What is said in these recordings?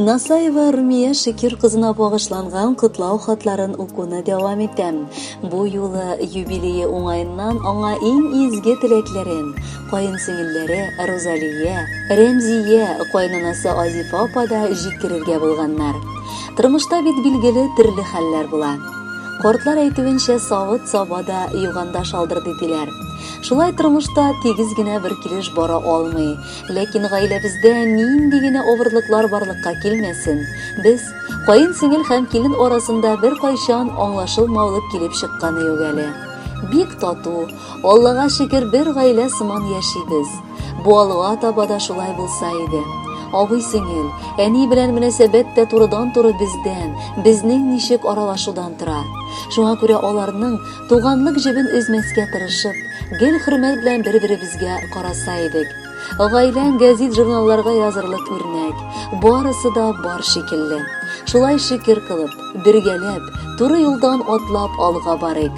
Насаева Румия Шекер кызына багышланган котлау хатларын укуны дәвам итәм. Бу юлы юбилее уңаеннан аңа иң изге теләкләрен каенсеңелләре Рузалия, Рәмзия, каенанасы Азифа апа да җиткерергә булганнар. Тормышта бит билгеле төрле хәлләр була. Картлар әйтүенчә, савыт-саба да юганда шалдырды диләр. Шулай тормышта тигез генә бер килеш бара алмый. Ләкин гаиләбездә нинди генә авырлыклар барлыкка килмәсен, без, каен сеңел һәм килен арасында беркайчан аңлашылмаулык килеп чыкканы юк әле. Бик тату, Аллага шөкер, бер гаилә сыман яшибез. Бу алга таба да шулай булса иде. Абый-сеңел, әни белән мөнәсәбәт тә турыдан-туры бездән, безнең ничек аралашудан тора. Шуңа күрә аларның туганлык җебен өзмәскә тырышып, гел хөрмәт белән бер-беребезгә караса идек. Гаиләң гәзит-журналларга язырлык үрнәк, барысы да бар шикелле. Шулай шөкер кылып, бергәләп, туры юлдан атлап алга барыйк.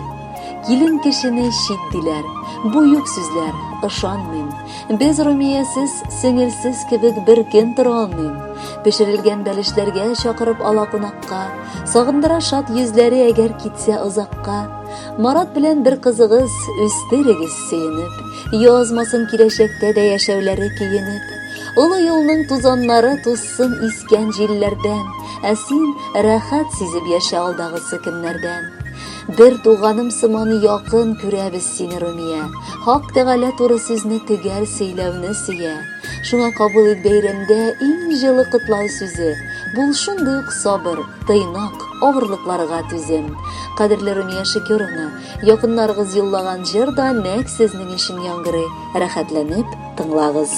Килен кешене чит диләр. Бу юк сүзләр, ышанмыйм. Без Румиясез, сеңелсез кебек бер көн тора алмыйм. Пешерелгән бәлешләргә чакырып ала кунакка. Сагындыра шат йөзләре әгәр китсә озакка. Марат белән бер кызыгыз үстерегез сөенеп. Язмасын киләчәктә дә яшәүләре көенеп. Олы юлның тузаннары тузсын искән җилләрдән. Ә син рәхәт сизеп яшә алдагысы көннәрдән. Бер туганым сыман якын күрәбез сине, Румия. Хак Тәгалә туры сүзне төгәл сөйләүне сөя. Шуңа кабул ит бәйрәмдә иң җылы котлау сүзе. Бул шундый ук сабыр, тыйнак, авырлыкларга түзем. Кадерле Румия Шекеровна, якыннарыгыз юллаган җыр да нәкъ сезнең өчен яңгырый. Рәхәтләнеп тыңлагыз.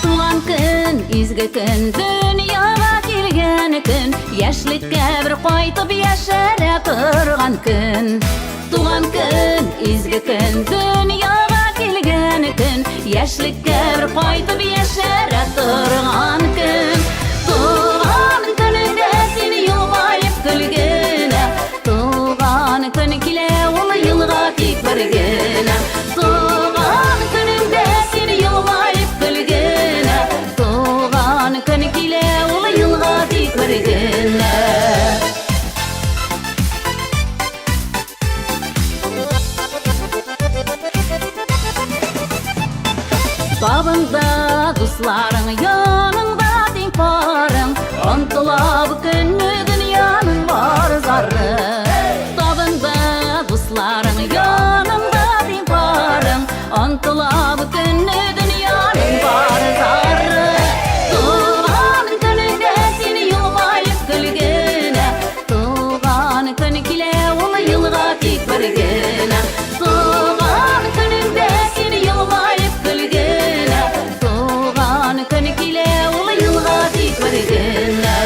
Туган көн, изге көн, дөньяга килгән көн, яшьлеккә бер кайтып яшәрә торган көн. Туган көн, изге көн, дөньяга килгән көн, яшьлеккә бер кайтып яшәрә торган көн. Туган көнеңдә син елмаеп көлгенә, туган көн килә ул елга тик бер генә. Туган көнеңдә син елмаеп көлгенә, туган көн килә ул елга тик бер генә. Табында дусларың, яныңда тиң парың, Онтыла бу көнне дөньяның бар зары. Табында дусларың, яныңда тиң парың, Онтыла бу көнне дөньяның бар зары. Туган көнеңдә син елмаеп көлгенә, Туган көн килә ул елга тик бер генә. Туган көнеңдә син елмаеп көлгенә. Туган көн килә ул елга тик бер генә.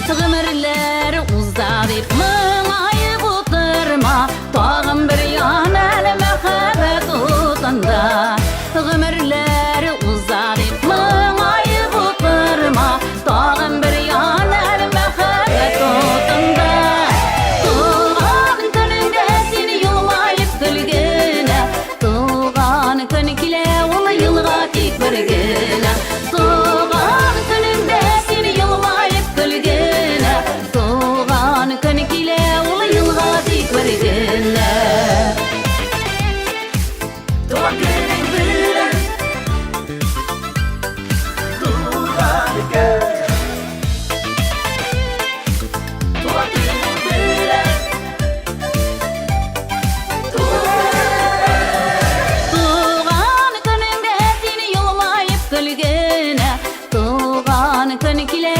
Гомерләр уза дип моңаеп утырма, Тагын бер ян әле мәхәббәт утында. Гомерләр уза дип моңаеп утырма, Тагын бер ян әле мәхәббәт утында. Туган көнеңдә син елмаеп көлгенә, Туган көн килә ул елга тик бер генә. Туган көнеңдә син елмаеп көлгенә. Туган көн килә ул елга тик бер генә. Туган көнең белән. Туган көн. Туган көнең белән. Туган көнеңдә син елмаеп көлгенә, Туган көн килә.